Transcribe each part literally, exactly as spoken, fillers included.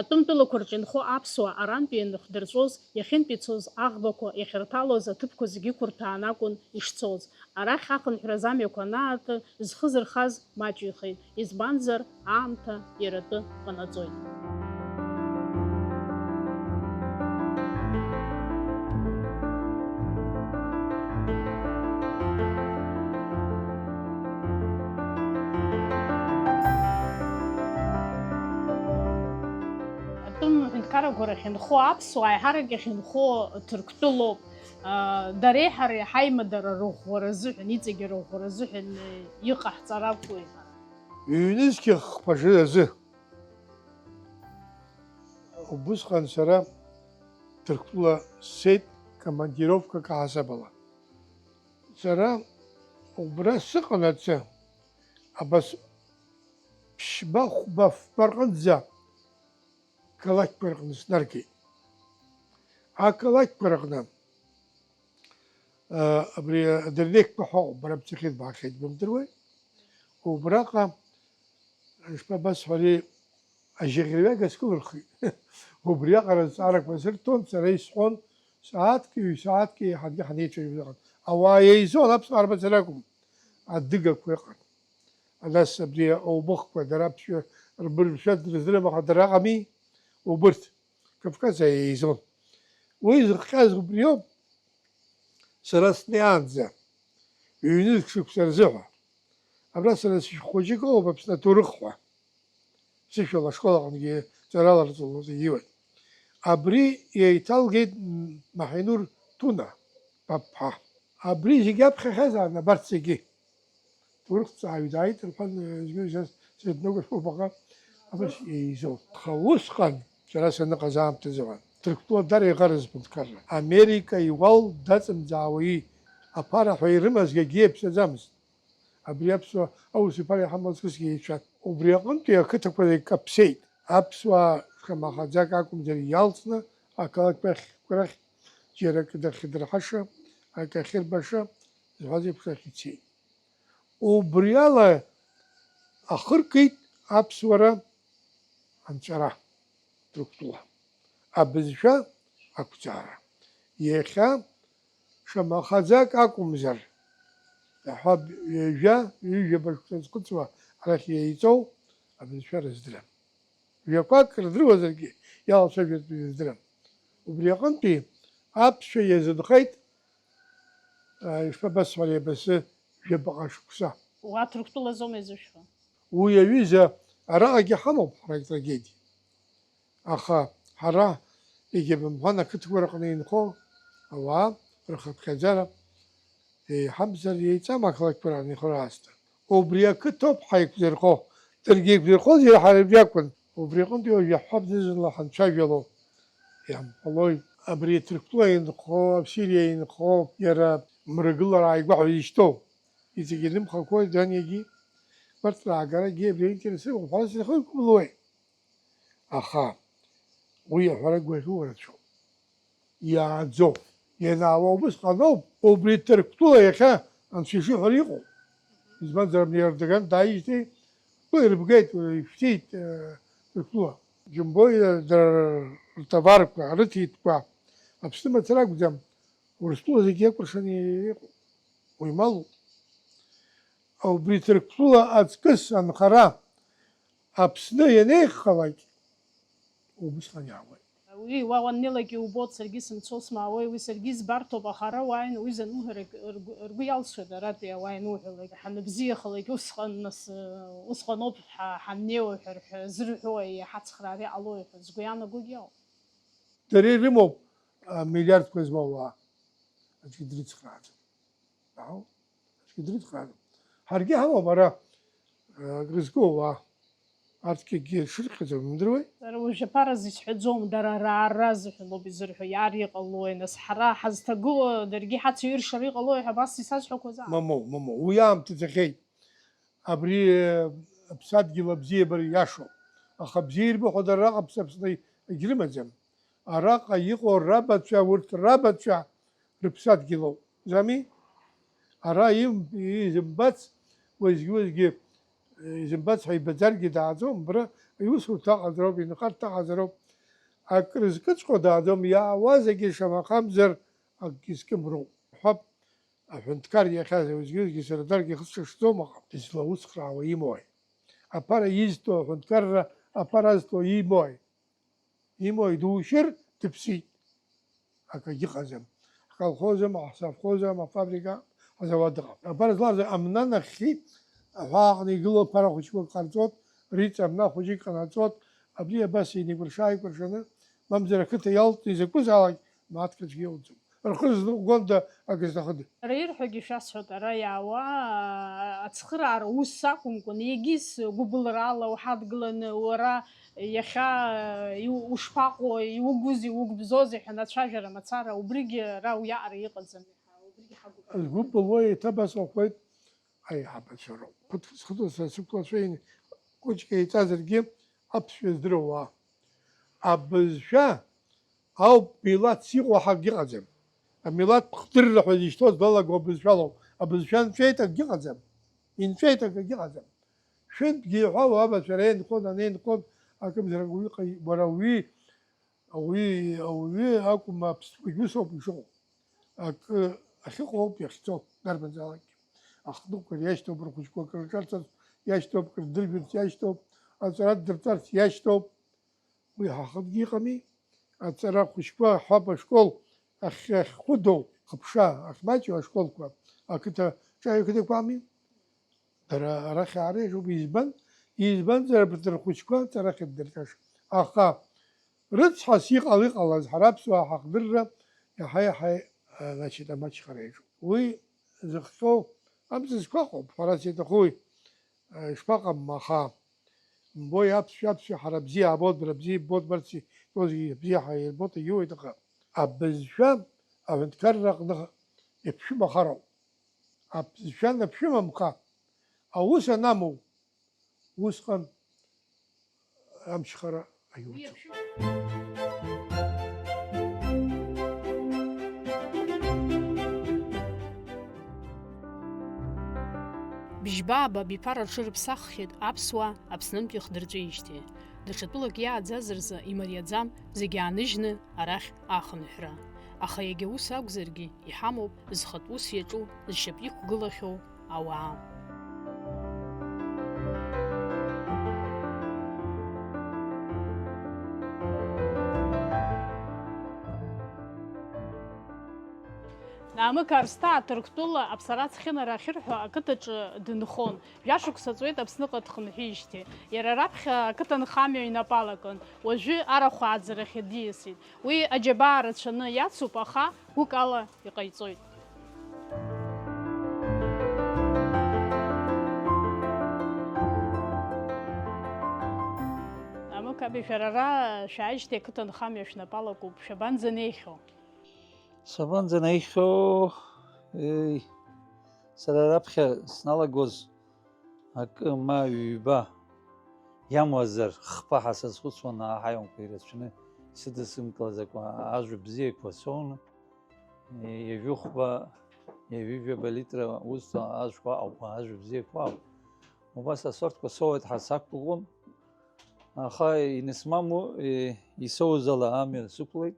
Атәым тәылақәа рҿы инхо аԥсуаа арантәи ианыхдырҵәоз, иахьынтәицоз аӷбақәа, иахьырҭалоз аҭыԥқәа зегьы ықәырҭәааны акәын ишцоз. Арахь ахынҳәразы амҩақәа анаарты, зхы зырхаз маҷҩхеит, избанзар, аамҭа иара атәы ҟанаҵоит. Атәым ҳәынҭқаррақәа рахь инхо аԥсуаа еиҳарак иахьынхо Ҭырқәтәылоуп. Дареи ҳареи ҳаимадара рыӷәӷәара азыҳәан, иҵегьы рыӷәӷәара азыҳәан иҟаҳҵар акәу иҳәара? Ҩнызқьы хԥа азы. Убысҟан сара Ҭырқәтәыла сцеит командировкак аҳасабала. Сара убра сыҟанаҵы, абас ԥшьба-хәба-фба рҟынӡа қалақьқәа рҟны снаргеит. Ақалақьқәа рҟны, а, абри адырнеқьқәа ҳәа ыҟоуп, бара бцахьеит, баахьеит, бымдыруеи? Убраҟа, ишԥабасҳәари, ажьаӷьаҩага скылырхит. Убриаҟара азҵаарақәа сырҭон, сара исҳәон, сааҭки ҩ-сааҭки ҳаргьы ҳанеицәажәоз ыҟан. Ауаа еизон, аԥсуаа рмацара акәым, адыгақәа ыҟан. Нас абри аубыхқәа, дара аԥсшәа рбыржәшәа дрыздырам, аха дара ыҟами, убырҭ, Кавказ еизон. Уи зыхҟьаз убриоуп, сара снеиаанӡа, ҩнызқь шықәса рзыҳәа. Абра сара сышәҟәы хәыҷык ыҟоуп, Аԥсны аҭоурых ҳәа. Сышәала ашкол аҟынгьы ҵарала рҵаулоит, ииуеит. Абри еиҭалгеит, м, Маҳинур Туна, Баԥԥҳа. Абри зегь аԥхьахьазаарын, абарҭ зегьы. Ҭоурыхҭҵааҩ дааит, рҳәан, зегьы зас срыдногәышьоуп, аха абас еизоуп. Аха усҟан, сара саныҟаз аамҭазы, Ҭырқәтәыла даара еиӷарыз ҳәынҭқарра. Америка иуал даҵамӡаауа иит, аԥара ҳәа ирымаз иагьиаԥсаӡамызт. Абри аԥсуа аусуԥара иҳамоу аҵкысгьы еицәан. Убри аҟынтәи ақыҭақәа зегь каԥсеит. Аԥсуаа шамахаӡак акәымзар иалҵны ақалақьқәа рахь, џьара акы дахьдырҳаша, акы ахьырбаша зҳәаз еиԥш рахь ицеит. Убри ала ахыркит аԥсуара анҵәара. Ҭырқәтәыла абызшәа ақәӡаара. Иахьа шамахаӡак акәымзар, иаҳҳәап, ҩажәа, ҩажәаба шықәса зхыҵуа арахь еиҵоу абызшәа рыздырам. Жәақәак рдыруазаргьы, иалацәажәартә ирыздырам. Убри аҟынтәи аԥсшәа иазынхеит, а, ишԥабасҳәари, абасы жәабаҟа шықәса. Уа Ҭырқәтәылазоума изышәҳәо? Уи аҩыза араҟагьы ҳамоуп ҳара атрагедиа. Аха ҳара, егьа бымҳәан, ақыҭақәа рҟны инхо ауаа рхыԥхьаӡара еиҳамзар еиҵам ақалақьқәа рҟны инхо раасҭа. Убри ақыҭоуп ҳаиқәзырхо, даргьы еиқәзырхозар ҳара убри акәын. Убри аҟынтәи уажә иаҳҳәап зны-зынла ҳанцәажәало. Иамҳәалои, абри Ҭырқәтәыла инхо, Сириа инхо, иара мрагылара ааигәа ҳәа изышьҭоу, иҵегь инымхақәои, дан иагьи гәарҭара аагарагьы абри аинтерес ыҟоуп ҳәа сзахьықәгылои? Аха уи аҳәара гәаӷьуа рацәоуп. Иааӡоуп. Ианаауа убысҟаноуп, убри Ҭырқәтәыла иахьа анцәа ишиҳәара иҟоуп. Избанзар, абни Ердоган дааижьҭеи, уи ирыбгеит, ишәҭит, э, Ҭырқәтәыла. Џьумбои, э, дара ртоварқәа, рыҭитәқәа Аԥсны мацара акәӡам, Урыстәыла зегьы иакәыршаны иҟоуп. Уи малуп. Убри Ҭырқәтәыла аҵкыс анхара Аԥсны ианеихалак, убысҟан иаауеит. Уи уа уаннеилак иубоит, саргьы сымцо смаауеи, уи саргьы избарҭоуп, аха ара уааины уи зануҳәалак ргәы, ргәы иалсуеит, аратәи ауаа иануҳәалак, ҳаныбзиахалак усҟан, нас, усҟаноуп ҳа-, ҳаннеиуа ҳәа рҳәо, зырҳәо, иаҳа ацхраара иҟалои ҳәа згәы иаанагогьы ауп. Дара ирымоуп, а, миллиардқәа змоу ауаа. Аӡәгьы дрыцхрааӡом. Аҳау, аӡәгьы дрыцхрааӡом. Ҳаргьы ҳамоуп ара, а, акрызку ауаа. Арҭгьы акгьы шырхьӡом, умдыруеи? Сара уажә аԥара зысҳәаӡом, дара раара азыҳәан ауп изырҳәо, иаар иҟалои, нас ҳара ҳазҭагылоу даргьы ҳацеиҩыршар иҟалои ҳәа абас исазҳәақәаз аамҭа. Мамоу, мамоу, уи аамҭа цахьеит. Абри, э, аԥсадгьыл абзиабара иашоуп. Аха бзиа ирбо ҳәа дара раҟа ԥсаԥсны егьрымаӡам. Араҟа иҟоу рабацәа, урҭ рабацәа рыԥсадгьыл ауп. Зами? Ара им-, изымбац, уеизгьы-уеизгьы, Изымбац ҳәа ибаӡаргьы дааӡом, абра иусурҭа аҟазароуп, инхарҭа аҟазароуп. Акры зкыҵәҟьо дааӡом, иаауа зегьы шамахамзар акгьы зкым роуп. Ҳәап, аҳәынҭқар иахьа уеизгьы-уеизгьы сара даргьы ихысҿышӡом, аха излаусхраауа имои? Аԥара изҭо аҳәынҭқарра, аԥара азҭо имои? Имои душьыр, дыԥсит. Акагьы ыҟаӡам. Ҳколхозым, ҳсовхозым, афабрика, азауад ыҟам. Абар зларзар, амна нахьхьи, аҳәаа аҟны игылоу ԥара хәыҷқәак ҟарҵот, риҵа амна хәыҷык ҟанаҵот, абри абас иникәырша-ааикәыршаны, мамзар ақыҭа иалҵны изакәызаалак мааҭк аӡәгьы иоуӡом. Рхы зныҟәгонда акы зҭахыда? Ара ирҳәогьы шәасҳәоит, ара иаауа ацхыраара ус акәымкәан, егьыс гәыбылрала уҳадгыланы, уара иахьа иу-, ушԥаҟоу, иугәузеи, угәыбзоузеи ҳәа ацәажәара мацара, убригьы ара уиаҟара иҟаӡам, иаҳа убригьы ҳагәыԥ. Згәы былуа еиҭа абас уҳәоит, аиҳабацәа роуп. Ԥыҭк схыҵуа са сықәлацәа ин-, кәыҷк еиҵазаргьы аԥсшәа здыруа уаа. Абызшәа ауп милаҭс иҟоу ҳәа акгьы ыҟаӡам. Амилаҭ хдырра ҳәа зышьҭоу злалаго абызшәалоуп. Абызшәа нҵәеит акгьы ыҟаӡам. Инҵәеит акгьы ыҟаӡам. Шәынтәгьы иҳәа уабацәа реинхон, анеинхон, акымзарак уҩы ҟаи-, уара уҩи, ауаҩы, ауаҩы акәым, аԥстәқәагь усоуп ишыҟоу. Акы ахьыҟоу ауп иахьцо, дарбанзаалакгьы. Ахныҟәгара иашьҭоуп, рхәыҷқәа акрырҿарҵарц иашьҭоуп, акрырдыржәырц иашьҭоуп, аҵара ддырҵарц иашьҭоуп. Уи ҳахынгьы иҟами, аҵара хәыҷқәа ҳәап ашкол ахь-, ахьхәыдоу, хыԥша, ахьмаҷу ашколқәа, ақыҭа ҿаҩа қыҭақәами. Дара арахь аарыжьуп, избан? Избанзар абарҭ рхәыҷқәа аҵара ахьдырҵаша. Аха рыцҳас иҟала-, иҟалаз ҳара аԥсуаа ҳахдырра иаҳа-иаҳа, значит, амаҷхара иаҿуп. Уи зыхҟьоу амҵ зқәаҟоуп, ҳәарас иаҭахуи? Ишԥаҟам, аха, мбои, аԥсшәа, аԥсшәа ҳара бзиа ҳабоит, бара бзиа иббоит, барц итәоу зегьы бзиа ҳаирбоит, егьиуеит, аха абызшәа аҳәынҭқарра аҟны иаԥшәымахароуп. Абызшәа анаԥшәымамха, аус анамоу, усҟан амчхара аиуӡом. Бжьба-ааба абиԥара рҽырыԥсаххьеит аԥсуаа Аԥснынтә иахдырҵәеижьҭеи. Даҽа тәылак иааӡаз рзы имариаӡам зегьы ааныжьны арахь ахынҳәра. Аха иагьа ус акәзаргьы, иҳамоуп зхатә ус иаҿу, зшьапы иқәгылахьоу ауаа. Наамык Арсҭаа Ҭырқәтәыла аԥсарац хьынара ахьырҳәо ақыҭаҿы дынхон. Жәашықәса ҵуеит Аԥсныҟа дхынҳәижьҭеи. Иара раԥхьа ақыҭанхамҩа инапы алакын, уажәы арахә ааӡарахьы диасит. Уи аџьабаа рацәаны иацуп, аха гәыкала иҟаиҵоит. Амыкаби, шәара ара шәааижьҭеи ақыҭанхамҩа шәнапы алакуп, шәабанӡанеихьоу? Сабанӡанеихьоу? Еи, сара раԥхьа сналагоз акы ма ҩба иамуазар, хԥа ҳәа сазхәыцуан, аҳаиуанқәа ирацәаны исыдысымкылаз акәы-, ажәа бзиақәа соуны, ҩажәи хәба, ҩажәи жәаба литра ус ажәқәа ауп, ажәа бзиақәа ауп. Убас асортқәа соуеит ҳәа сақәгәыӷуан, аха инысмаму, е, исоуз ала амҩа сықәлеит.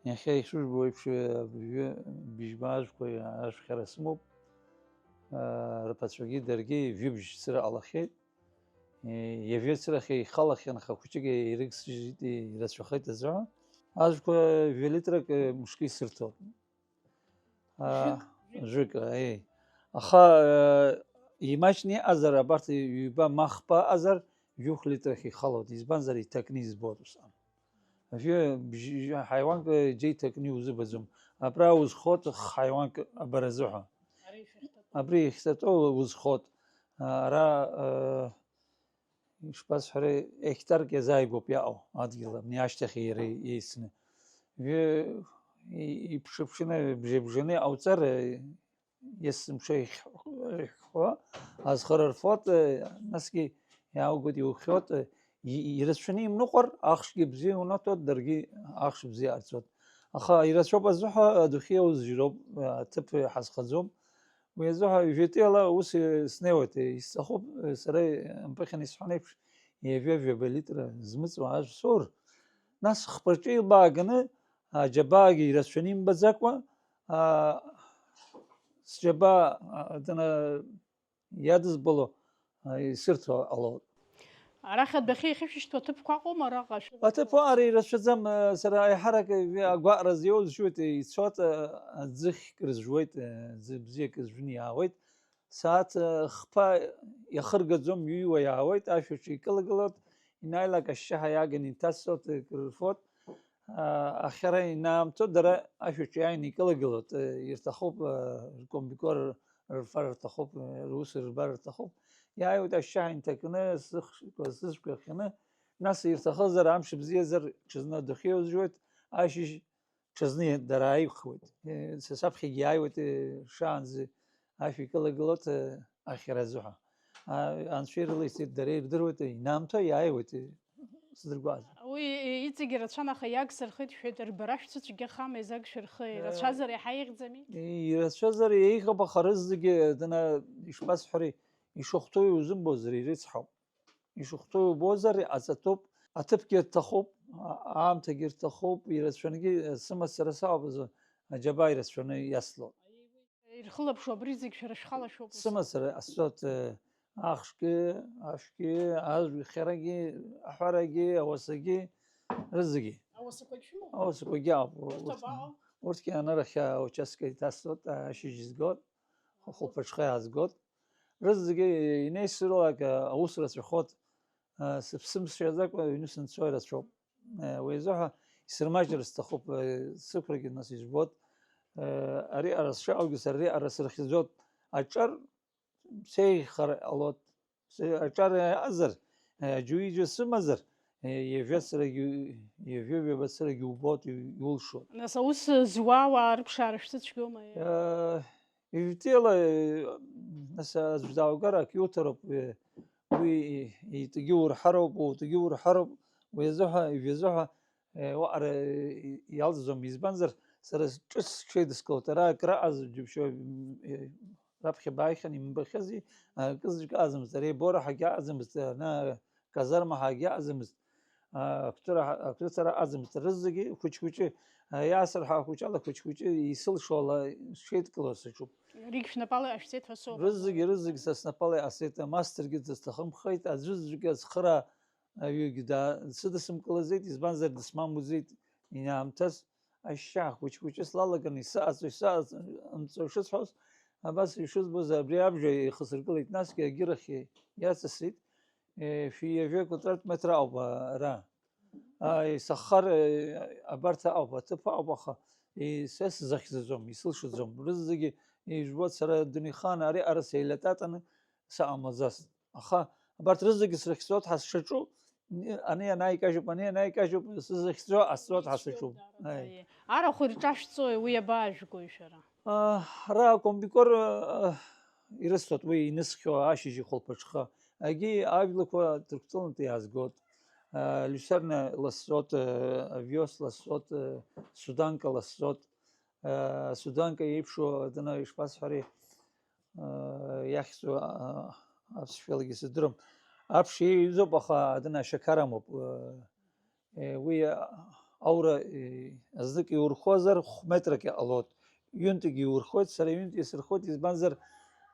Иахьа ишыжәбо еиԥш, абыржәы быжьба ажәқәа ашәхьара сымоуп. Рԥацәагьы даргьы жәибжь цыра ҟалахьеит. Иажәа цырахь ихалахьан, аха хәыҷык ирыгсыжьит, ирацәахеит азыҳәа. Ажәқәа жәа-литрак мышкы исырҭон. Жәык, жәык, аиеи. Аха имаҷны иҟазар, абарҭ ҩба ма хԥа ыҟазар, жәохә литрахь ихалон, избанзар, иҭакны избоит усҟан. Ажәа бжьы, ҳаиуанк џьа иҭакны иузыбаӡом. Абра узхоит х-, ҳаиуанк абаразы ҳәа. Абри ихьҭатәоу узхоит. Ара, э, ишԥасҳәари, еқтарк иазааигәоуп иаҟоу адгьыл, абни ашьҭахь иара еицны. Жәа-, и-, иԥшыԥшны, бжа-бжаны иҟауҵар, э, есымша ихь-, ихьхәа, азхара рфоит, насгьы иааугоит, иухьоит, и-, ирацәаны имныҟәар, ахшгьы бзиа унаҭоит, даргьы ахш бзиа ҟарҵоит. Аха ирацәоуп азыҳәа, адәахьы иаузжьроуп, аҭыԥ ҳазхаӡом. Уи азыҳәа ҩажәатәи ала ус снеиуеит, исҭахуп, сара ампыхьан исҳәан еиԥш, ҩажәа-ҩажәаба литра змыҵуа ажә соур, нас хԥаҿы илбааганы, аџьабаагьы ирацәаны имбаӡакәа, аа, сџьабаа, а, дана-, иадызбало, а, исырҭо ҟалоит. Арахь адәахьы иахьышәышьҭуа аҭыԥқәа ыҟоума араҟа? Аҭыԥқәа ара ирацәаӡам, а, сара аиҳарак агәаҟра зиоу зжуеит, ицоит, а, аӡыхь кыр зжуеит, а, аӡы бзиа кыр зжәны иаауеит. Сааҭ, а, хԥа иахыргаӡом, иҩуа иаауеит, ашәаҿы икылагылоит, инаилак ашьшьыҳәа иааганы инҭасҵоит, кыр рфоит. Ахьара инаамҭоу дара ашәаҿы иааины икылагылоит, ирҭахуп, ркомбикор рфар рҭахуп, рус рбар рҭахуп. Иааиуеит ашьшьыҳәа инҭакны, сыхшқәа, сыжәқәа хьаны, нас ирҭахызар, амш бзиазар, ҽазны адәахьы иозжуеит, ашьыжь ҽазны дара ааихуеит. Са саԥхьагьы иааиуеит, шаанӡа ашә икылагылоит, ахьаразы ҳәа. А, анцәа ирылеиҵеит, дара ирдыруеит, инаамҭоу иааиуеит, сдыргәаҟӡом. Уи иҵегьы ирацәан, аха иагсырхеит, шәҳәеит, рбара шәцәыцәгьахама, изагшәырхеи? Э, ирацәазар иаҳа еиӷьӡами? Ирацәазар еиӷьуп, аха рызегьы, дана, ишԥасҳәари, ишахәҭоу иузымбозар, ирыцҳауп. Ишахәҭоу иубозар, иҟаҵатәуп, аҭыԥгьы рҭахуп, а-, аамҭагьы рҭахуп, ирацәангьы, сымацара саауп азы, аџьабаа ирацәаны иаслоуп. Ирхылаԥшуа абри зегь шәара шәхала шәоуп ус. Сымацара асоҭ, э, ахшгьы, ашәгьы, ажәхьарагьы, аҳәарагьы, ауасагьы, рызегьы. Ауасақәагь шәымоуп? Ауасақәагьы ауп. Урҭ Урҭ, абаҟоу? Урҭгьы анарахь аучастка иҭасҵоит, ашьыжь згоит, хәылԥаҽха иаазгоит. Рызегьы инеисырлак аус рацәахоит. Сыԥсы мшьаӡакәа аҩны сынцәо ирацәоуп. Уи азыҳәа исырмаҷыр сҭахуп, сықәрагьы нас ижәбоит. Ари ара сшааугьы сара ари ара сырхьӡоит. Аҿар сеиӷьхар ҟалоит. Аҿар иаазар, аџьуиџьа сымазар, ҩажәа цырагьы, ҩажәа ҩаба цырагьы убоит, иулшоит. Нас аус зуа ауаа рыԥшаара шәзыцәгьоума? Ижәтәыла, нас аӡә дааугар ак иуҭароуп, уи итәгьы урҳароуп, утәгьы урҳароуп, уи азыҳәа, ижәи азыҳәа, уаҟара иалҵӡом, избанзар, сара ҿыц сҽеидыскылоит, ара акрааҟаз џьыбшьо, раԥхьа бааихьан имбахьази, акызаҵәык аҟаӡамызт, ари абора ҳагьаҟаӡамызт, ана казарма ҳагьаҟаӡамызт, ақәҵара, ақәҵара аҟаӡамызт, рызегьы хәыҷ-хәыҷы, иаасырҳа хәыҷ ала хәыҷ-хәыҷы исылшо ала сҽеидкыло саҿуп. Ригь шәнапала иҟашәҵеит ҳәа соуп. Рызегьы, рызегьы са снапала иҟасҵеит, амастыргьы дысҭахымхеит, аӡәызаҵәык ацхыраа аҩыгь дсыдысымкылаӡеит, избанзар, дысмамуӡеит инаамҭаз, ашьшьаҳәа хәыҷ-хәыҷы слалаган, исаҟаҵо, исаҟамҵо шысҳәоз, абас ишызбоз абри абжа ихасыргылеит, насгьы агьырахь иаҵасит, шәи ҩажәа квадратметр ауп ара. Исахар, абарҭ ауп, аҭыԥ ауп, аха са сзахьӡаӡом, исылшаӡом. Рызегьы ижәбоит, сара дунеихаан ари ара сеилататаны саҟамлаӡацт. Аха абарҭ рызегьы срыхьӡоит ҳәа сшаҿу, ани анаикажьуп, ани анаикажьуп, сзыхьӡо ҟасҵоит ҳәа саҿуп. Арахә ирҿашәҵои, уи абаажәгои шәара? Ара акомбикор ирысҭоит, уи инысхьоу ашьыжь ихәылԥаҽха. Егьи ажәлақәа Ҭырқәтәылантәи иаазгоит. Люцерна ласҵоит, овес ласҵоит, суданка ласҵоит. Суданка еиԥшу, адына, ишԥасҳәари, иахьӡу аԥсшәалагьы сыздырам. Аԥш еиҩызоуп, аха адына ашьақар амоуп. Уи аура знык иурхозар, хә-метрак иҟалоит. Ҩынтәгьы иурхоит, сара ҩынтә исырхоит, избанзар,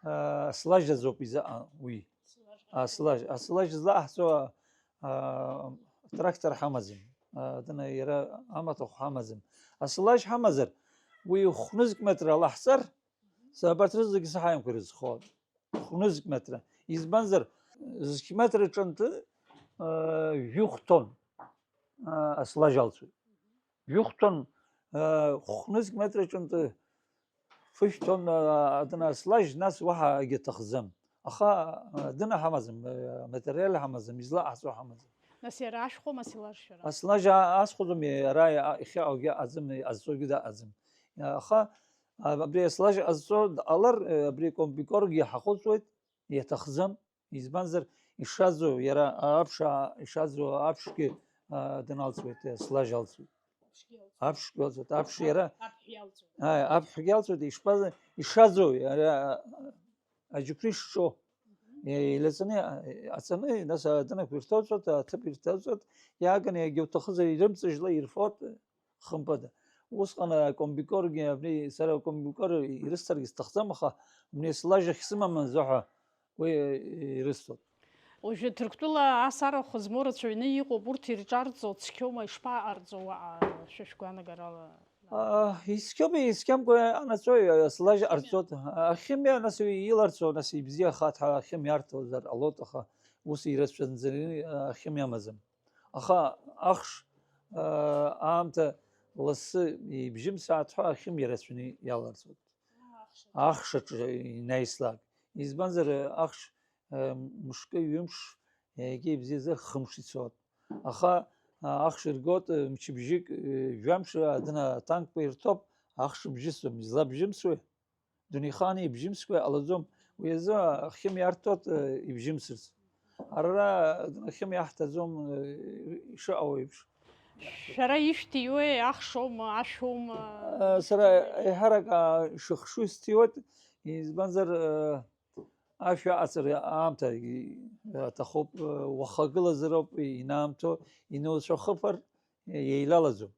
аслажь азоуп изаҟа уи. Аслажь, аслажь злаҳҵо, трактор ҳамаӡам. Адына иара амаҭәахә ҳамаӡам. Аслажь ҳамазар, уи хә-нызқь метра лаҳҵар, са абарҭ рызегьы саҳаимқәа ирызхоит. Хә-нызқь метра. Избанзар, зқь метра ҿынтәы, жәохә тонн аслажь алҵуеит. Жәохә тонн, хә-нызқь метра ҿынтәы фышә тонн, адына аслажь, нас уаҳа агьаҭахӡам. Аха, адына ҳамаӡам, аматериал ҳамаӡам, излаҟаҳҵо ҳамаӡам. Нас иара ашәхәома аслажь шәара? Аслажь азхәаӡом, иара иахьаҟоугьы аӡым, иҟазҵогьы даҟаӡам. Аха абри аслажь ҟазҵо дҟалар, абри акомбикоргьы ҳахәыцуеит, иаҭахӡам. Избанзар, ишаӡо, иара аԥш, ишаӡо аԥшгьы даналҵуеит, аслажь алҵуеит. Аԥшгьы алҵуеит, аԥш иара, аԥҳәгьы алҵуеит, ишԥаз-, ишаӡоу, иара, аџьықәреи шҿоу. Еилаҵаны, аҵаны, нас адынақәа ирҭоҵәот, аҭыԥ ирҭоҵәот, иааганы иагьа уҭахызар ирымҵыжьла ирфот, хымԥада. Усҟан акомбикоргьы абни, сара акомбикор ирысҭаргьы сҭахӡам, аха абни слажь ахьсымам азыҳәа уи ирысҭот. Уажәы Ҭырқәтәыла ас арахә змоу рацәаҩны иҟоуп, урҭ ирҿарҵо цқьоума, ишԥаҟарҵо уаҟа, шәа шәгәаанагарала? Аа, ицқьоума, ицқьамкәа анаҵои, слажь ҟарҵот. Ахимиа, нас, иларҵо, нас, ибзиахааит ҳәа ахимиа арҭозар ҟалоит, аха ус ирацәаӡаны ахимиа амаӡам. Аха ахш, аа, аамҭа лассы ибжьымсааит ҳәа ахимиа рацәаны иаларҵоит. Ахш аҿы инаислак. Избанзар, ахш, э, мышкы, ҩымш, егьа ибзиазар хымш ицот. Аха, а, ахш иргот, э, мчыбжьык, э, жәамш, адына атанкқәа ирҭоуп, ахш бжьысуам, излабжьымсуеи? Дунеихаан ибжьымскәа иҟалаӡом. Уи азы ахьымиарҭоит, э, ибжьымсырц. Ара ахьымиаҳҭаӡом, э, ишыҟоу еиԥш. Шәара ишәҭиуеи, ахшоума, ашәоума? Э, сара еиҳарак, а, шыхшу исҭиуеит, избанзар, э, ашә аҟаҵара аамҭа, и-, аҭахуп, э, уахагылазароуп инаамҭоу, инуцәахыԥар, еилалаӡом.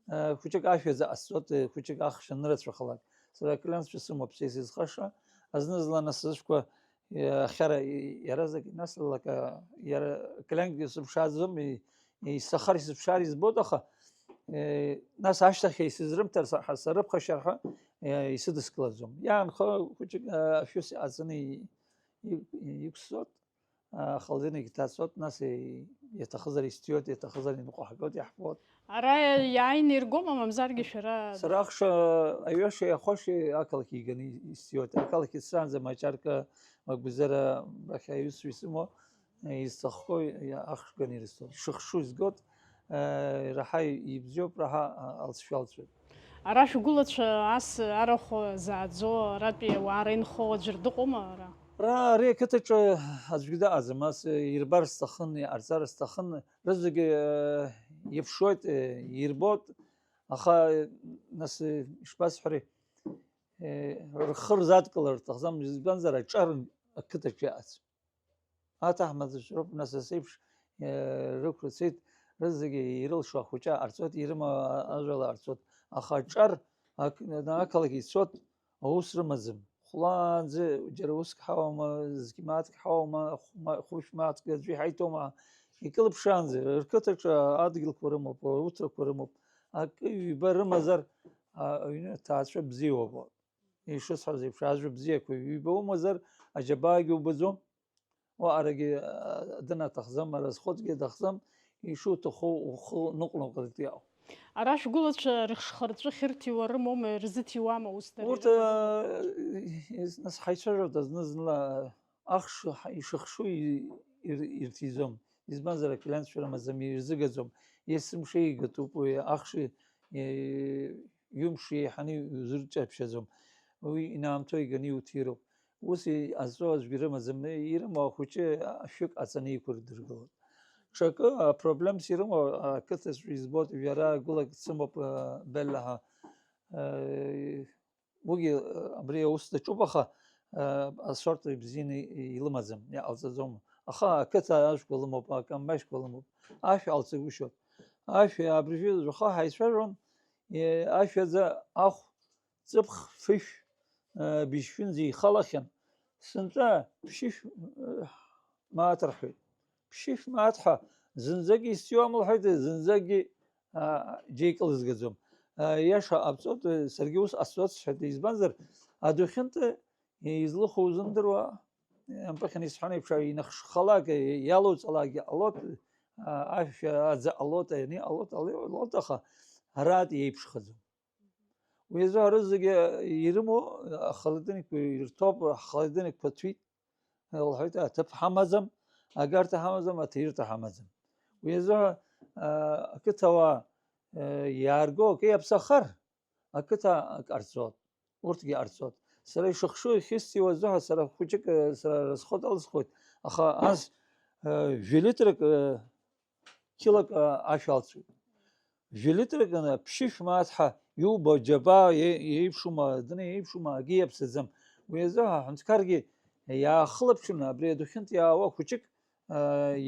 Э, хәыҷык ашәа заҟасҵоит, э, хәыҷык ахш анырацәахалак. Сара акылиантцәа сымоуп, са исызхаша, зны-зынла нас сышәқәа, э, ахьара, и-, иаразнак инасылалак, а, иара акылиантгьы сыԥшааӡом, и-, исахар исыԥшаар избоит, аха, э, нас ашьҭахь исызрымҭар са-, ҳа-, сара ԥхашьар ҳәа, э, исыдыскылаӡом. Иаанхо хәыҷык, э, ашәы аҵаны и-, и-, иқәсҵоит. Ахалдинагь иҭацоит, нас и-, иаҭахызар истиоит, иаҭахызар иныҟәаҳгоит, иаҳфоит. Ара иааины иргома, мамзаргьы шәара? Сара ахш аҩашеи ахәашеи ақалақь иганы истиоит. Ақалақь ицаанӡа маҷарка, Магәзара, ахь аҩызцәа исымоу, изҭаххо ахш ганы ирысҭоит. Шыхшу изгоит, раҳа ибзиоуп, раҳа алҵшәа алҵуеит. Ара шәгәылацәа ас арахә зааӡо, аратәи ауаа рынхо аӡәыр дыҟоума ара? Ара, ари ақыҭаҿы аӡәгьы дыҟаӡам, ас ирбар сҭахын, иҟарҵар сҭахын, рызегьы, э, иԥшуеит, э, ирбоит, аха, э, нас, э, ишԥасҳәари, э, рхы рзадкылар рҭахӡам, избанзар аҿар ақыҭаҿы иаҟаӡам. Аҭаҳмадцәа роуп, нас, ас еиԥш, э, рықәрыцеит, рызегьы ирылшо ахәыҷы ҟарҵоит, ирымоу ажәала ҟарҵоит. Аха аҿар ак-, ақалақь ицоит, аус рымаӡам. Хәлаанӡа џьара уск ҳауама, зқьы мааҭк ҳауама, хәма-, хәышә мааҭк аӡәы иҳаиҭома, икылԥшаанӡа, рқыҭаҿы адгьылқәа рымоуп, ауҭрақәа рымоуп. Акы ҩба рымазар, а, аҩны аҭаацәа бзиа убоит. Ишысҳәаз еиԥш, ажәа бзиақәа ҩба умазар, аџьабаагьы убаӡом. Уаҟарагьы, а, дынаҭахӡам, аразҟыдгьы аҭахӡам, ишуҭаху ухы ныҟәнаҟьартә иҟоуп. Ара шәгәылацәа рыхшхырҵәы хьырҭиуа рымоума, ирзыҭиуама ус дара? Урҭ, ирымоу? Э, нас ҳаицәажәоит зны-зынла, ахш ҳа-, ишыхшу и-, ир-, ирҭиӡом. Избанзар, акылиантцәа рымаӡам, ирзыгаӡом. Есымша игатәуп уи ахш, э, ҩымш еиҳаны иузырҷаԥшьаӡом. Уи инаамҭоу иганы иуҭироуп. Ус иҟазҵо аӡәгьы рымаӡам, ирымоу ахәыҷы ашәык аҵаны иқәырдыргылоит. Ҽакы апроблемс ирымоу ақыҭаҿы избоит, жәара гәылак дсымоуп, а, Беллаҳа. Э, уигьы, э, абри аус даҿуп, аха, э, асорт ибзианы илымаӡам, иҟалҵаӡом. Аха ақыҭа ажәқәа лымоуп, акамбашьқәа лымоуп. Ашә алҵагәышьоуп. Ашә абыржәы жәаха ҳаицәажәон, э, ашәаӡа ахә ҵыԥх фышә, э, быжьшәынӡа ихалахьан, сынтәа ԥшьышә, э, мааҭ рҳәеит. Ԥшьышә мааҭ ҳәа зынӡагьы исҵиуам лҳәеит, зынӡагьы, а, џьеи кылызгаӡом. А, иаша ҟабҵоит, э, саргьы ус ҟасҵоит сҳәеит, избанзар, адәахьынтәи излыху узымдыруа, ампыхьан исҳәан еиԥш, инахшхалак, иалоуҵалакгьы ҟалоит, а, ашәа аӡа ҟалоит, ани ҟалоит, али ҟалоит, аха араатә иеиԥшхаӡом. Уи азы ҳәа рызегьы ирымоу ахолодильникқәа ирҭоуп, ҳхолодильникқәа ҭәит, лҳәеит, аҭыԥ ҳамаӡам, агарҭа ҳамаӡам, аҭаирҭа ҳамаӡам. Уи азы ҳәа, а, ақыҭауаа, а, иаарго акы иаԥсахар, ақыҭа ҟарҵот, урҭгьы ҟарҵот. Сара ишыхшу ихьысти уазыҳәа сара хәыҷык, а, сара расход алысхуеит, аха ас, а, жәа-литрак, а, қьылак, а, ашә алҵуеит. Жәа-литрак аны ԥшьышә мааҭ ҳәа иубо џьабаа иеиԥшума, дыны иеиԥшума, акгьы иаԥсаӡам. Уи азы ҳәа аҳәынҭқаргьы иаахылаԥшны абри адухьынтә иаауа хәыҷык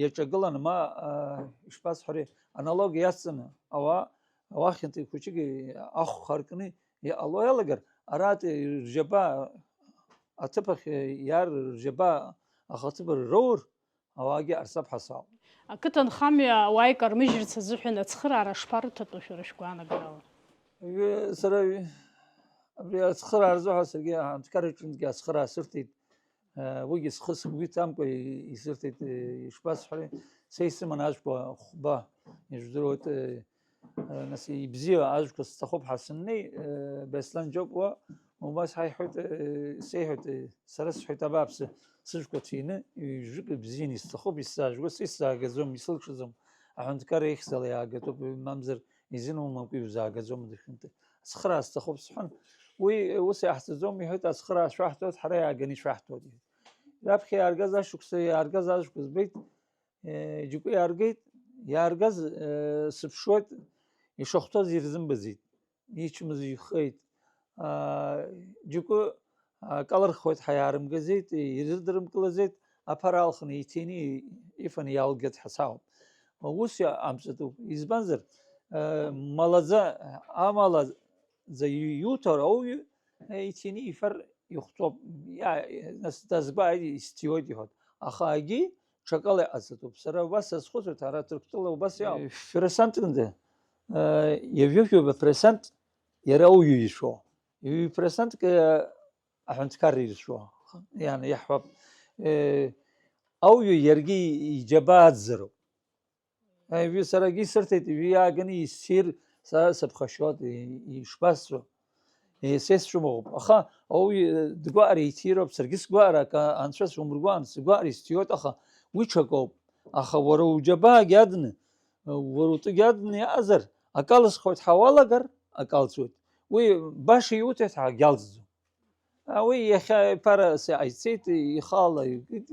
иаҿагыланы, ма ишԥасҳәари, аналог иацҵаны ауаа уахьынтәи хәыҷык ахәха аркны иҟало иалагар, аратәи рџьабаа аҭыԥахь иаар, рџьабаа ахаҭыԥ роур, ауаагьы ҟарҵап ҳәа сауп. Ақыҭанхамҩа ауаа икармыжьырц азыҳәан ацхыраара шԥарыҭатәу шәара шәгәаанагарала? Ҩы-, сара ҩы-, абри ацхыраара азыҳәа саргьы аҳәынҭқарраҿынтәгьы ацхыраара сырҭеит. Уигьы схы сгәы иҭамкәа исырҭеит, ишԥасҳәари, са исыман ажәқәа хәба, ижәдыруеит, нас ибзиа ажәқәа сҭахуп ҳәа сыннеи, Беслан Џьопуа убас ҳаиҳәоит, сеиҳәоит, сара сҳәеит, абааԥсы, сыжәқәа ҭины, ҩажәик бзианы исҭахуп, исзаажәгоу, са исзаагаӡом, исылшаӡом, аҳәынҭқарра ихьӡала иаагатәуп, мамзар изинумамкәа иузаагаӡом, дышәынтәы. Ацхыраара сҭахуп, сҳәан. Уи ус иаҳҵаӡом, иҳәеит, ацхыраара шәаҳҭоит, ҳара иааганы ишәаҳҭоит, иҳәеит. Раԥхьа иааргаз ашықәса, иааргаз ажәқәа збеит, џьоукы иааргеит, иааргаз, сыԥшуеит, ишахәҭоз ирзымбаӡеит, ичмазаҩхеит. Џьоукы акалырхуеит ҳәа иаарымгаӡеит, ирыдырымкылаӡеит, аԥара алхны иҭины ифаны иалгеит ҳәа сауп. Ус иҟамҵатәуп. Избанзар, маладза, амаладза иуҭар ауаҩы, иҭины ифар ихәҭоуп. Иа-, нас дазгәааит, исҭиуеит иҳәоит. Аха агьи ҽакала иҟаҵатәуп. Сара убас сазхәыцуеит, ара Ҭырқәтәыла убас иҟоуп. Шәара сантәында, ҩажәа-жәаба процент иара ауаҩы ишәо. Ҩажәа процентк аҳәынҭқарра иршәуа, иан-, иаҳҳәап, э, ауаҩы иаргьы иџьабаа аӡӡароуп. Э, ҩы-, саргьы исырҭеит, ҩы иааганы иссир, сара сыԥхашьоит, и-, ишԥасҳәо? Э, са исцәымӷуп. Аха ауаҩы, э, дгәаҟра иҭироуп, саргьы сгәаҟра акы анцәа сумыргәаан, сгәаҟра исҭиуеит, аха уи ҽакоуп. Аха уара уџьабаагьы адны, э, уара утәгьы адны иаҟазар, акы алысхуеит ҳәа уалагар, акы алҵуеит. Уи баша иуҭеит ҳәа акгьы алҵӡом. Уи иахьа иԥара ҟаиҵеит, ихала икит,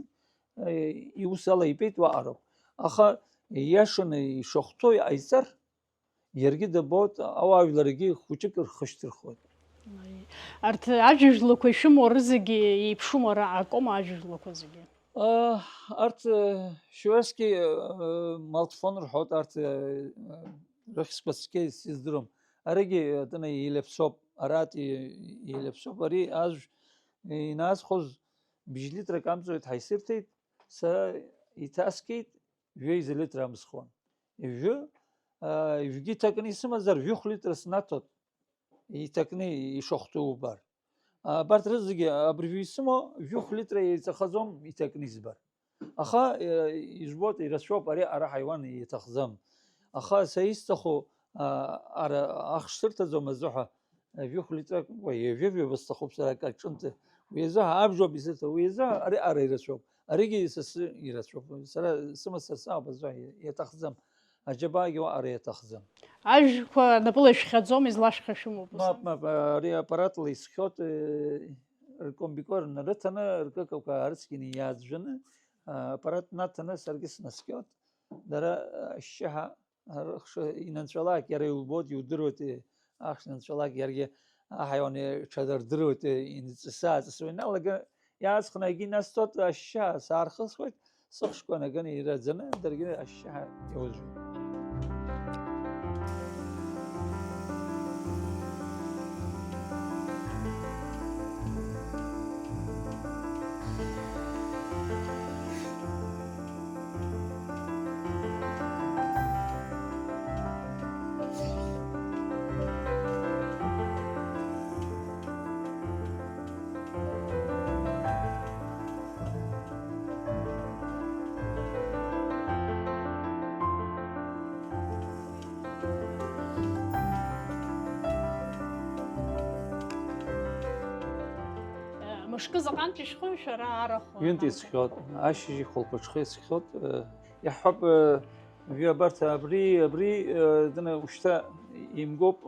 иус ала итәеит уаҟароуп. Аха ииашаны ишахәҭоу иҟаиҵар, иаргьы дабоит, ауаажәларгьы хәыҷык рхы шьҭырхуеит. Арҭ ажәа-жәлақәа ишәымоу рызегьы еиԥшума, ара акома ажәа-жәлақәа зегьы? А, арҭ, э, шьуески, э, малҭфон рҳәоит, арҭ, э, рыхьӡқәа цқьа исыздырам. Аригьы, э, тәаны еилаԥсоуп, аратәи еилаԥсоуп. Ари ажә иназхоз бжь литрак амҵоит ҳәа исырҭеит, сара иҭаскит, жәеиза литра амсхуан. Ижәы, а, ижәгьы иҭакны исымазар, жәохә литра снаҭоит, иҭакны ишахәҭоу убар. Абарҭ рызегьы абыржәы исымоу жәохә литра еиҵахаӡом иҭакны избар. Аха, э, ижәбоит, ирацәоуп, ари ара ҳаиуан иаҭахӡам. Аха са исҭаху, а, ара ахш сырҭаӡом азыҳәа, э, жәохә литрак, уи, ҩажәа-ҩба сҭахуп сара акы аҿынтә. Уи азыҳәа абжоуп исырҭо, уи азыҳәа ари ара ирацәоуп. Аригьы са сы ирацәоуп. Сара сымазар саауп азыҳәа иаҭахӡам. Аџьабаагьы уаҟара иаҭахӡам. Ажәқәа напыла ишәхьаӡом, излашәхьа шәымоуп, ус? Мап, мап, ари аппаратла исхьоит, э, ркомбикорд нарыҭаны, ркыкақәа аарыцқьаны иааӡәӡәаны, а, аппарат наҭаны саргьы снаскьоит. Дара, а, ашьшьыҳәа, а, рыхш инанҵәалак, иара иубоит, иудыруеит, э, ахш нанҵәалак, иаргьы аҳаиуан иҽадырдыруеит, э, инҵысааҵысуа иналага, иааҵхны егьи насҭоит, ашьшьыҳәа саархысуеит, сыхшқәа наганы ираӡаны, даргьы ашьшьыҳәа иозжәуеит. Мышкы заҟантә ишәхоу шәара арахә? Ҩынтә исхьоит, ашьыжь хәылԥыҽха исхьоит. Иаҳҳәап, ҩы абарҭ абри, абри, дына ушьҭа имгоуп,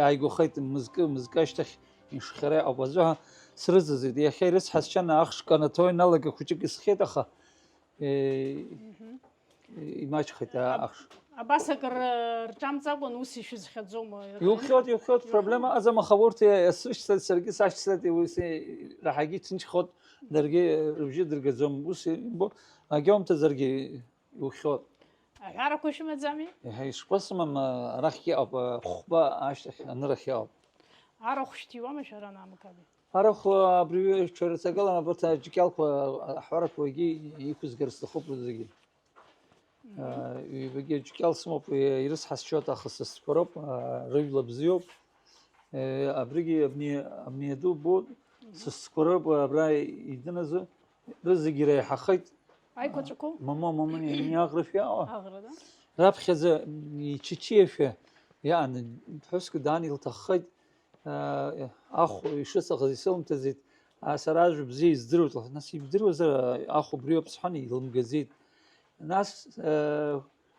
ааигәахеит мызкы, мызкы ашьҭахь ишхьара иҟоуп. Азыҳәа срыҵаӡит. Иахьа ирыцҳасшьан ахш канаҭо иналага хәыҷык исхьеит, аха, э, Мгм. имаҷхеит, а, Аб-, ахш. Абас акыр рҿамҵакәан ус ишәызхьаӡома? Иухьот, иухьот, проблема ыҟаӡам, аха урҭ иасышьҭат, саргьы сашьҭат, уи раҳагьы иҭынчхот, даргьы рыбжьы дыргаӡом, ус имбо, агьаумҭаӡаргьы иухьот. Аҳәарақәа шәымаӡами? Еиҳа ишԥасымам, арахь иҟоуп, хәба ашьҭахь анырахь иҟоуп. Арахә шәҭиуама шәара, Намыкаби? Арахә абри шәарыцагылан абарҭ аџьыкьалқәа аҳәарақәагьы иқәызгар сҭахуп зегьы. Ҩбагьы аџьыкьал сымоуп, ирыцҳасшьоит, аха сасцәақәа роуп, рыжәла бзиоуп. Абригьы абни, абни аду бо, сасцәақәа роуп, абра идыназы, рызегьы иреиҳахеит. Аиқәаҵәақәоу? Момо, момо, ианиаӷрашәа иаауа. Аӷра, да? Раԥхьаӡа ичычиашәа иааны, ԥҳәыск даан илҭаххеит, ахә ишыҵахаз исылмҭаӡеит, сара ажәа бзиа издыруеит, лҳәеит, нас ибдыруазар, ахә убриоуп сҳәан, илымгаӡеит. Нас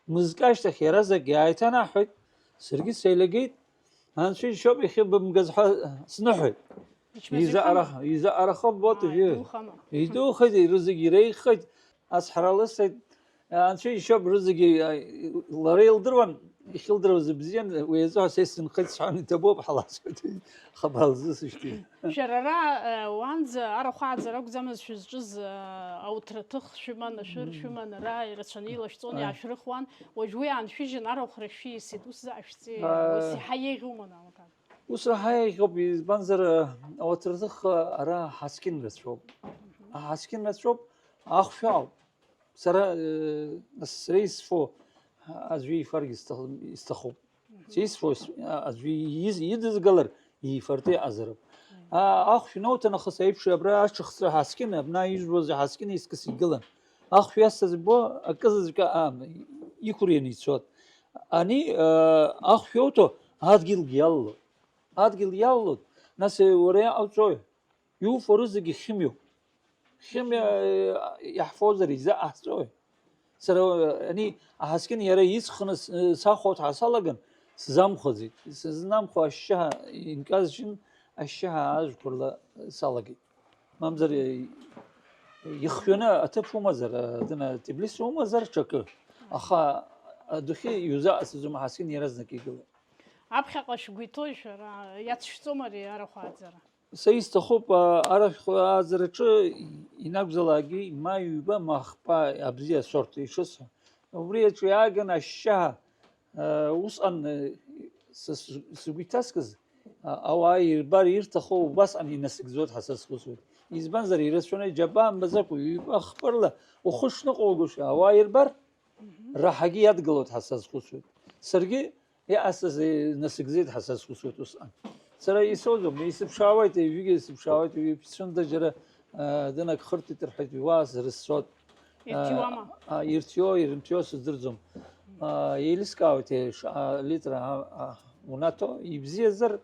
мызкы ашьҭахь иаразнак иааиҭанаҳҳәеит, саргьы сеилагеит, анцәа иџьшьоуп иахьыбымгаз ҳәа сныҳәеит. Изаҟара-, изаҟараха ббоит уажәы. Идухеит, рызегьы иреиӷьхеит, ацҳара лысҭеит, анцәа иџьшьоуп, рызегьы, лара илдыруан, ихьылдыруаз бзиан, уи азы ҳәа са исзынхеит сҳәан, иҭабуп, ҳаласҳәеит, хабар лзысышьҭит. Шәара ара, уанӡа арахә ааӡара акәӡамызт шәызҿыз, ауҭраҭых шәыман, ашәыр шәыман, ара ирацәаны илашәҵон, иаашәрыхуан, уажә уи ааншәыжьын, арахә рахь шәиасит, ус заҟа шәҵеи, ус иаҳа еиӷьума, Намыкаби? Ус раҳа еиӷьуп, избанзар, ауаҭраҭых ара аҳаскьын рацәоуп. Аҳаскьын рацәоуп, ахәшә ауп. Сара, сара исфо аӡәы ифаргьы сҭахым, исҭахуп. Сара исфо аӡәы идызгалар ифартә иҟазароуп. Ахәшә иноуҭа нахыс аиԥш абра аҽыхҵәа ҳаскьын, абна ижәуаз ҳаскьын искыс игылан. Ахәшә иасҭаз ббо, акызаҵәык аамҭа иқәырианы ицот. Ани ахәшә иоуҭо адгьылгьы иалалоит. Адгьыл иалалоит, нас уара иҟауҵои? Иуфо рызегьы хьымҩоуп. Хьымҩа иаҳфозар изаҟаҳҵои? Сара ани аҳаскьын иара исхны сахәо ҳәа салаган, сзамхәаӡеит. Сызнамхо ашьшьыҳәа инкажьын, ашьшьыҳәа ажәқәа рыла салагеит. Мамзар ихҩаны аҭыԥ умазар, дына Тиблис умазар ҽакы, аха адәахьы иузаҟасҵаӡом, аҳаскьын иаразнак игылоит. Аԥхьаҟа шәгәы иҭоу шәара иацшәҵома ари арахә ааӡара? Са исҭахуп, арахә ааӡараҿы инакәзалакгьы ма ҩба, ма хԥа абзиа сорҭа ишысҳәо. Убри аҿы иааган ашьшьыҳәа, усҟан са сгәы иҭаскыз, ауаа ирбар ирҭаху убасҟан инасыгӡоит ҳәа сазхәыцуеит. Избанзар, ирацәаны џьабаа мбаӡакәа, ҩба хԥа рыла ухы шныҟәугоша ауаа ирбар, раҳагьы иадгылоит ҳәа сазхәыцуеит. Саргьы иҟасҵаз насыгӡеит ҳәа сазхәыцуеит усҟан. Сара исоуӡом, исыԥшаауеит, ҩыџьагьы исыԥшаауеит, ҩаԥцәында џьара, а, дынагхыртит рҳәеит, уа срызцот. Ирҭиуама? А, ирҭиуо, ирымҭиуо сыздырӡом. А, еилыскаауеит, еш-, а, литра, а, а, унаҭо, ибзиазар,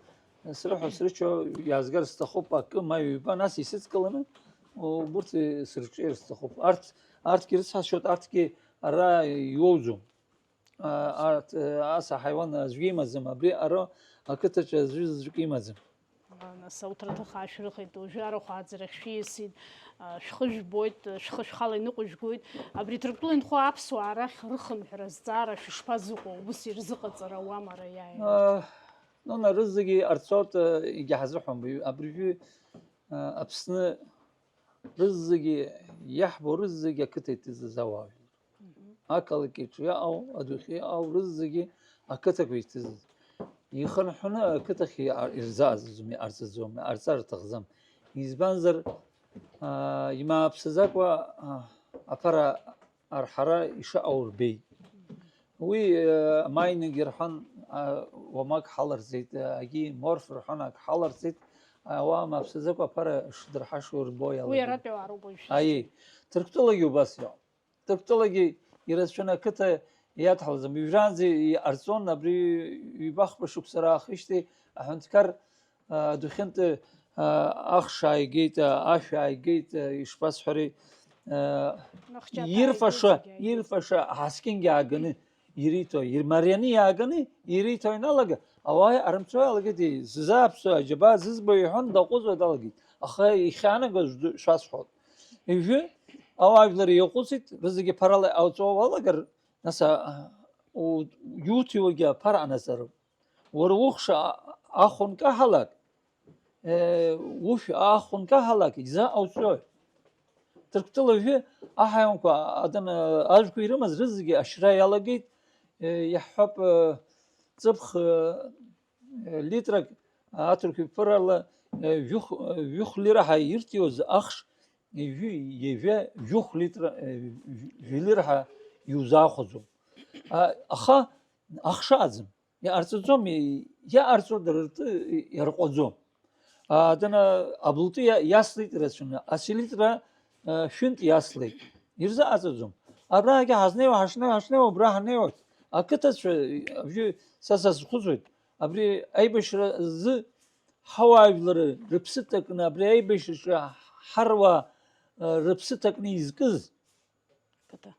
срыҳәо, срычо, иаазгар сҭахуп акы, ма ҩба, нас исыдкыланы, убырҭ сырҿиар сҭахуп. Арҭ, арҭгьы рыцҳасшьоит, арҭгьы ара иоуӡом. А, арҭ, а, ас аҳаиуан аӡәгьы имаӡам, абри ара ақыҭаҿы аӡәы заҵәык имаӡам. Нас ауҭраҭых аашәрыхеит, уажәы арахә ааӡарахь шәиасит, а, шәхы жәбоит, шәхы шәхала иныҟәыжәгоит. Абри Ҭырқәтәыла инхо аԥсуаа рахь рыхынҳәра азҵаара шәышԥазыҟоу, ус ирзыҟаҵара ауама ара иааиуеит? А, Нона, рызегьы ҟарҵоит, а, егьаҳазыҳәом, абыржәы, а, Аԥсны рызегьы, иаҳбо рызегьы ақыҭа иҭыҵыз ауаажәлар. Ақалақь аҿы иаҟоу, адәахьы иаҟоу рызегьы ақыҭақәа иҭыҵыз. Ихынҳәны ақыҭахь иа-, ирзааӡаӡом, иҟарҵаӡом, иҟарҵар рҭахӡам. Избанзар, а, имааԥсаӡакәа, а, аԥара арҳара ишыҟоу рбеит. Уи, а, маинагьы рҳәан, а, уамак ҳаларҵеит, а, агьи морф рҳәан, ак ҳаларҵеит, ауаа мааԥсаӡакәа аԥара шдырҳашо рбо иалагеит. Уи аратәи ауаа роуп уажәшьҭа. Аиеи, Ҭырқәтәылагьы убас иҟоуп. Ҭырқәтәылагьы ирацәаны ақыҭа иадҳәалаӡам. Уажәраанӡа иҟарҵон, абри ҩба-хԥа шықәса раахижьҭеи аҳәынҭқар, а, адәахьынтәи, а, ахш ааигеит, а, ашә ааигеит, а, ишԥасҳәари, а, Нахьчаҭаа ирфаша, ааигеит зегьы ааигеит. Ирфаша аҳаскьынгьы ааганы ириҭо, ирмарианы иааганы ириҭо иналага, ауаа арымцо иалагеит, сзааԥсо аџьабаа зызбо иҳәон, даҟәыҵуа далагеит. Аха ихьаанагоз шәасҳәот. Ижәы ауаажәлар иаҟәыҵит, рызегьы ԥарала иҟауҵо уалагар, нас, а, у-, иуҭиуагьы аԥара анаҵароуп. Уара ухш а-, ахә анкаҳалак, э, ушә ахә анкаҳалак, иза ҟауҵои? Ҭырқәтәыла жәы аҳаиуанқәа, адын, э, ажәқәа ирымаз рызегьы ашьра иалагеит, э, иаҳҳәап, э, ҵыԥх, э, литрак аҭырқәа иԥырала, э, жәохә, э, жәохә лираҳа ирҭиуаз ахш, э, жәи-, ҩажәа, жәохә литра, э, жә-, жәлираҳа иузаахәаӡом. А, аха ахшааӡам. Иҟарҵаӡом, и-, иҟарҵо дара ртәы иарҟәаӡом. А, дана, аблутәы иа-, иаслеит ирацәаны, аселитра, а, шәынтә иаслеит. Ирзыҟаҵаӡом. Абраагьы ҳазнеиуа, ҳашнеиуа, ҳашнеиуа, убра ҳаннеиуа, ақыҭацәа, абжьы са сазхәыцуеит. Абри аибашьра азы ҳауаажәлар рыԥсы ҭакны, абри аибашьраҿы ҳаруаа, а, рыԥсы ҭакны изкыз Қыҭа.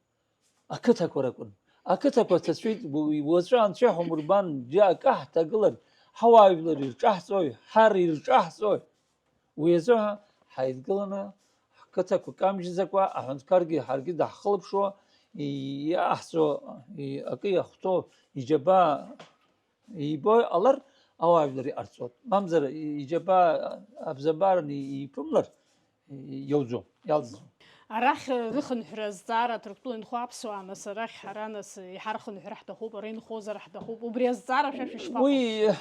Ақыҭақәа ракәын. Ақыҭақәа ҭацәит, уи-, уаҵәы анцәа иҳумырбан, џьа акы ҳҭагылар, ҳауаажәлар ирҿаҳҵои, ҳар ирҿаҳҵои? Уи азыҳәа ҳаидгыланы, ҳқыҭақәа камжьӡакәа, аҳәынҭқаргьы ҳаргьы даҳхылаԥшуа, и-, иаҳҵо, и-, акы иахәҭоу, иџьабаа ибо иҟалар, ауаажәлар иҟарҵоит. Мамзар, и-, иџьабаа абзабараны иԥымлар, иауӡом, иалҵӡом. Арахь рыхынҳәра азҵаара Ҭырқәтәыла инхо аԥсуаа, нас, арахь ҳара, нас, еиҳа рыхынҳәра ҳҭахуп, ара инхозар ҳҭахуп, убри азҵаара шәа шәышԥаҟоу? Уи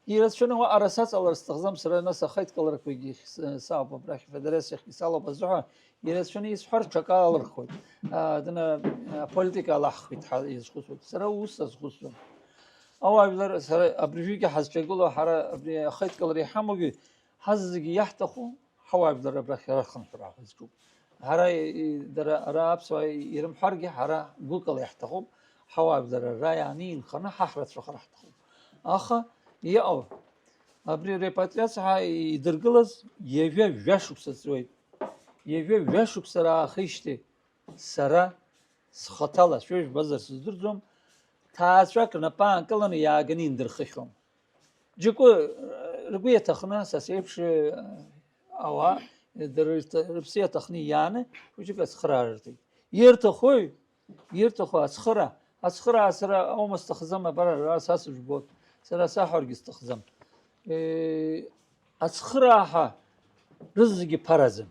ирацәаны уаҟа ара саҵалар сҭахӡам, сара, нас, ахеидкыларақәагьы с-, саауп, абрахь афедерациахьгьы салоуп азыҳәа, ирацәаны исҳәар, ҽакы алырхуеит. А, дана, аполитика алаҳхуеит ҳа изхәыцуа. Сара ус сазхәыцуам. Ауаажәлар, сара абыржәгьы ҳазҿагылоу, ҳара абри ахеидкылара иҳамоугьы, ҳазегьы иаҳҭаху ҳауаажәлар абрахь рыхынҳәра ҳазҿуп. Ҳара, и-, дара ара аԥсуаа ирымҳәаргьы, ҳара гәыкала иаҳҭахуп, ҳауаажәлар ара иааны инханы ҳа ҳрацәахар ҳҭахуп. Аха иҟоу, абри репатриациа ҳәа идыргылаз ҩажәа жәашықәса ҵуеит. Ҩажәа жәашықәса раахижьҭеи сара схаҭала, шәа ижәбазар сыздырӡом, ҭаацәак рнапы аанкыланы иааганы индырхыхьуам. Џьоукы, ргәы иаҭахны, са сеиԥш, ауаа, дара рҭ-, рыԥсы иаҭахны иааны, хәыҷык ацхыраара рҭеит. Ирҭахуи? Ирҭаху ацхыра. Ацхыраара сара аума сҭахӡам, абар, ара са сыжәбоит. Сара саҳәаргьы сҭахӡам. Э, ацхырааҳәа рызегьы ԥараӡам.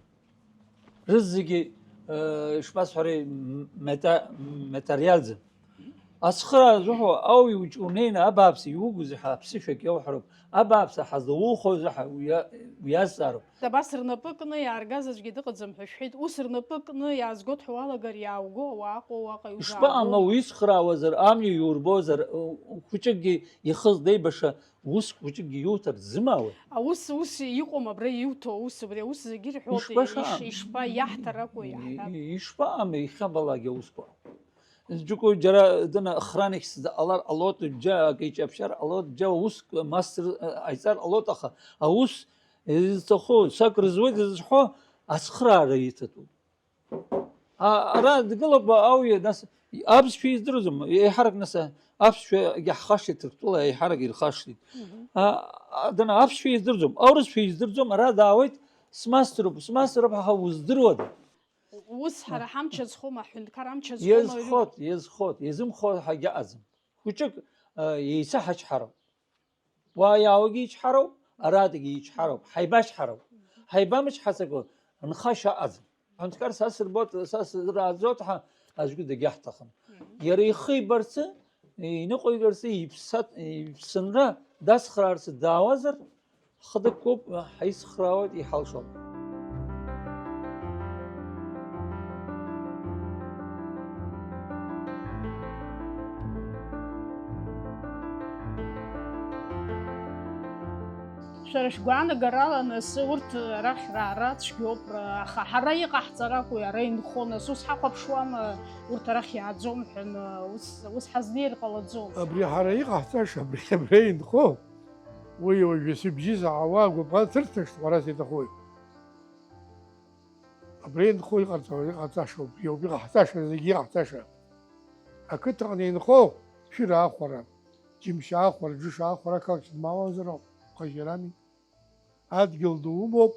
Рызегьы, э, ишԥасҳәари, м-, мета-, метариалӡам. Ацхыраара зуҳәо, ауаҩ уҿы унеины абааԥсы иугәызҳәа аԥсышәак иауҳәароуп, абааԥсы ҳазлаухозеи ҳәа уиа-, уиазҵаароуп. Абас рнапы кны иааргаз аӡәгьы дыҟаӡам ҳәа шәҳәеит, ус рнапы кны иаазгоит ҳәа уалагар иаауго ауаа ыҟоу уаҟа иузааугоу. Ишԥаҟам, ауаҩы ицхраауазар, амҩа иурбозар, хәыҷыкгьы ихы злеибаша ус хәыҷыкгьы иуҭар зымаауеи? Аус, ус иҟоума абра иуҭо аус, абри аус зегьы ирҳәоит, Ишԥаша-, иш-, ишԥа иаҳҭар акәу, иаҳҳәап. И-, ишԥаҟам иахьабалак аусқәа? Џьоукы џьара дына охранник сзаҟалар ҟалоит, џьа акы иҷаԥшьар ҟалоит, џьа уск мастер, э, ҟаиҵар ҟалоит, аха аус изҭаху, сак рызуеит зызҳәо ацхыраара иҭатәуп. А, ара дгылоуп ауаҩы, нас, аԥсшәа издыруазом, еиҳарак, нас, аԥсшәагьы ҳхашҭит, Ҭырқәтәыла еиҳарак ирхашҭит. Мгм. А, а, дана, аԥсшәа издыруазом, аурысшәа издыруазом, ара даауеит, смастеруп, смастеруп, аха уздыруада? Ус ҳара ҳамч азхома, аҳәынҭқар амч азхома, аҩы? Иазхоит, иазхоит, иазымхо ҳагьаҟаӡам. Хәыҷык, а, еицаҳачҳароуп. Уа иааугьы ичҳароуп, аратәгьы ичҳароуп, ҳаибачҳароуп. Ҳаибамчҳацакәа нхашьа ыҟаӡам. Аҳәынҭқар са сырбоит, са сырааӡоит ҳәа аӡәгьы дагьаҳҭахым. Иара ихы ибарцы, иныҟәигарцы, иԥсат-, иԥсынра дацхраарцы даауазар, хыдыккоуп, ҳаицхраауеит, иҳалшом. Шәара шәгәаанагарала, нас, урҭ арахь раара цәгьоуп, ра-, аха ҳара иҟаҳҵар акәу, ара инхо, нас, ус ҳахәаԥшуама, урҭ арахь иааӡом ҳәа, ус, ус ҳазнеир ҟалаӡом. Абри ҳара иҟаҳҵаша, абри, абри инхо, уи уажәы сыбжьы заҳауа агәаԥхара ҭырҭышт, ҳәарас иҭахуи? Абри инхо иҟарҵо, иҟаҵаша, убри ауп иҟаҳҵаша, зегьы иҟаҳҵаша. Ақыҭаҟны инхо, шәыра ахәара, џьымшьа ахәара, џыша ахәара, ақалақь дмауазар ауп, ҟазшьарами. Адгьыл ду умоуп,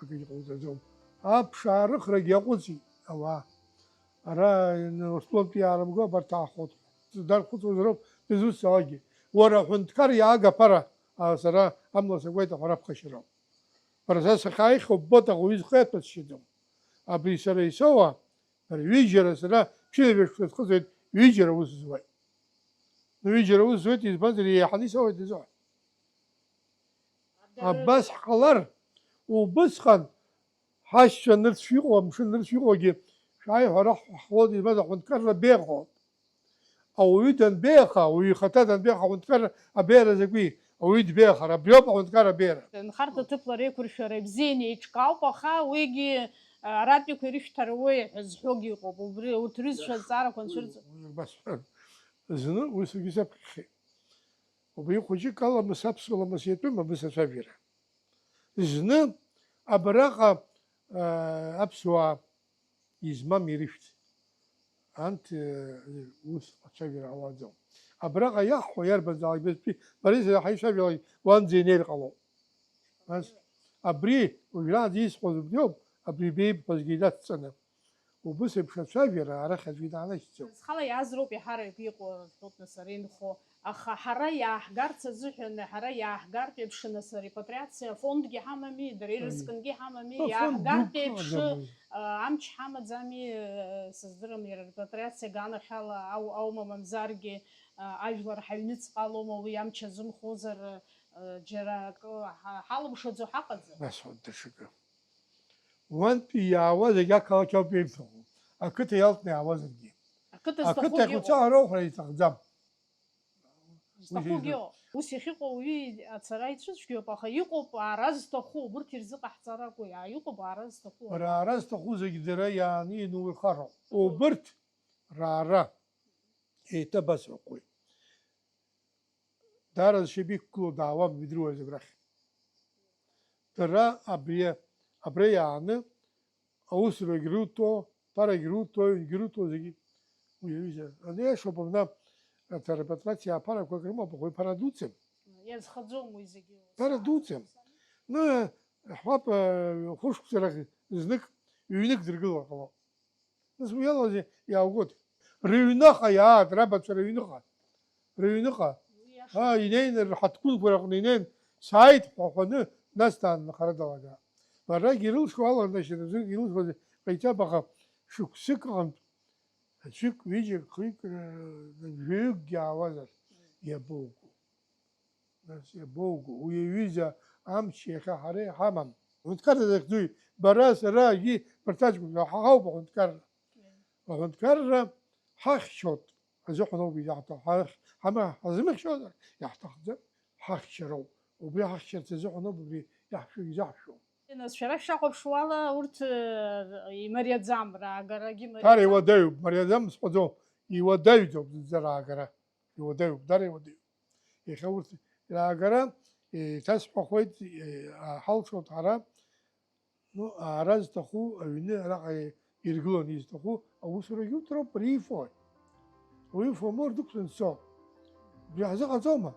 акгьы ҟауҵаӡом. Аԥшаарыхрагьы иаҟәыҵит ауаа. Ара, Урыстәылантәи иаарымго, абарҭ аахәоит. дархәыцуазароуп дызусҭзаалакгьы. Уара аҳәынҭқар иаага аԥара, а, сара амла сакуеит аҳәара ԥхашьароуп. Бара са сахьааихьоу ббоит, аха уи зхы иаҭәасшьаӡом. Абри сара исоуа, бара ҩыџьара сара ԥшьынҩажәа шықәса схыҵуеит, ҩыџьара аус зуеит. Ҩыџьара аус зуеит, избанзар, еиҳаны исоуеит азыҳәан. Абас ҳҟалар, убысҟан ҳашьцәа нырцә иҟоу, амшын нырцә иҟоугьы шәааи ҳәа ҳәа ҳлоуит, избанзар, аҳәынҭқарра беиахоуп. Ауаҩы данбеиаха, ауаҩы ихаҭа данбеиаха, аҳәынҭқарра абеиара закәи? Ауаҩы дбеиахар, абриоуп аҳәынҭқарра абеиара. Нхарҭа ҭыԥла реиқәыршәара ибзианы еиҿкаауп, аха уигьы, а, аратәиқәа ирышәҭаруеи ҳәа зҳәогьы ыҟоуп, убри урҭ рызшәа азҵаарақәа анцәырҵ- Уи убасҳәан. Зны уи саргьы саԥхьахьеит. Убри хәыҷык аламыс, аԥсуа ламыс иатәым абас ацәажәара. Зны абраҟа, аа, аԥсуаа измам ирышәҭ. Анҭ, э, ус ацәажәара ҟалаӡом. Абраҟа иаҳҳәо иарбанзаалак бызтәи, бареи сареи ҳаицәажәалак уанӡа инеир ҟалоуп. Нас, абри, уажәраанӡа исҳәаз убриоуп, абри беибҳәазгьы инацҵаны. Убыс еиԥш ацәажәара арахь аӡәгьы даанашьҭӡом. Схала иаазроуп еиҳарак иҟоу, рҳәоит, нас, ара инхо. Аха ҳара иааҳгарц азыҳәан, ҳара иааҳгартә еиԥш, нас, арепатриациа афондгьы ҳамами, дара Аи. ирызкынгьы ҳамами, Афонд иааҳгартә дук еиԥш, ыҟаӡам уи. а, амч ҳамаӡами, а, сыздырам, иара арепатриациа аганахьала ау-, аума мамзаргьы, а, ажәлар ҳаҩныҵҟа алоума уи амч азымхозар, а, џьара акы ҳа-, ҳалымшаӡо ҳаҟаӡам. Нас вот даҽакы. Уантәи иаауа зегь ақалақь ауп еимҭаху, ақыҭа иалҵны иаауазаргьы. Ақыҭа Ақыҭа зҭахугьы ыҟоуп. Иахьуцәаҳароу ҳәа иҭахӡам. Зҭахугьы Уи ыҟоуп. Ус иахьыҟоу уаҩы ацара ицәыцәгьоуп, аха иҟоуп аара зҭаху, убырҭ ирзыҟаҳҵар акәу, иа-, иҟоуп аара зҭаху. Бара аара зҭаху зегь дара иааны ианурхароуп. Убырҭ раара еиҭа басҳәақәоит. Даара зшьапы иқәгылоу даауам, идыруаз абрахь. Дара абри, абра иааны аусурагь руҭо, ԥарагь руҭо, аҩнгьы руҭо зегьы. Уи аҩыза, аниашоуп, абна, арепатриациа аԥарақәак рымоуп, аха уи ԥара дуӡӡам. Иазхаӡом уи зегьы. Ԥара дуӡӡам. Ну, ҳҳәап, хәышықәса рахь знык, ҩнык дыргылар ҟалап. Нас уи ала иааугоит. Рыҩныҟа иаат, рабацәа рыҩныҟа. Рыҩныҟа. Уи иаша. Аа, инеины, рҳаҭгәынқәа рҟны инеин, сааит ҳәа ҳәаны, нас дааннахара далага. Барагь ирылшо ала, значит, аӡәык илшоз ҟаиҵап, аха шықәсык аҟынтә, аӡәык, ҩыџьак, хҩык, э, жәаҩыкгьы аауазар, иабоуго? Нас иабоуго, уи аҩыза амч иахьа ҳара иҳамам. Аҳәынҭқарра захьӡуи? Бара, сара, егьи, барҭ аҷкәынцәа, ҳа ҳауп аҳәынҭқарра. Аҳәынҭқарра ҳахьчоит, азыҳәан ауп изаҳҭо. Ҳа-, ҳама ҳазымхьчозар, иаҳҭахӡам, ҳахьчароуп. Убри ҳахьчарц азыҳәан ауп, убри иаҳшәу изаҳшәо. Нас шәара шәахәаԥшуала, урҭ, э, имариаӡам, раагарагьы Дара мариаӡам. Иуадаҩуп, мариаӡам сҳәаӡом, иуадаҩӡоуп зынӡа раагара. Иуадаҩуп, дара иуадаҩуп. Иахьа урҭ раагара, еиҭасҳәахуеит, е, ҳалшоит ҳара, ну, аара зҭаху, аҩны араҟа иргыланы изҭаху аусурагьы урҭ роуп, рифо. Уифо моур дықәҵаны дцо. Уи ҳзыҟаҵома?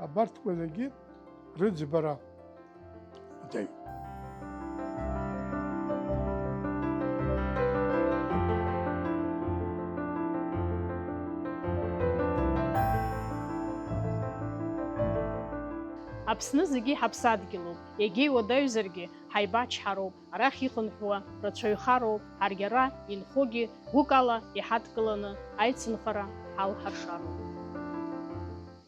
Абарҭқәа зегьы рыӡбара. Уадаҩуп. Аԥсны зегьы ҳаԥсадгьылуп, егьа иуадаҩзаргьы ҳаибачҳароуп, арахь ихынҳәуа рацәаҩхароуп, ҳаргьы ара инхогьы гәыкала иҳадкыланы аицынхара ҳалҳаршароуп.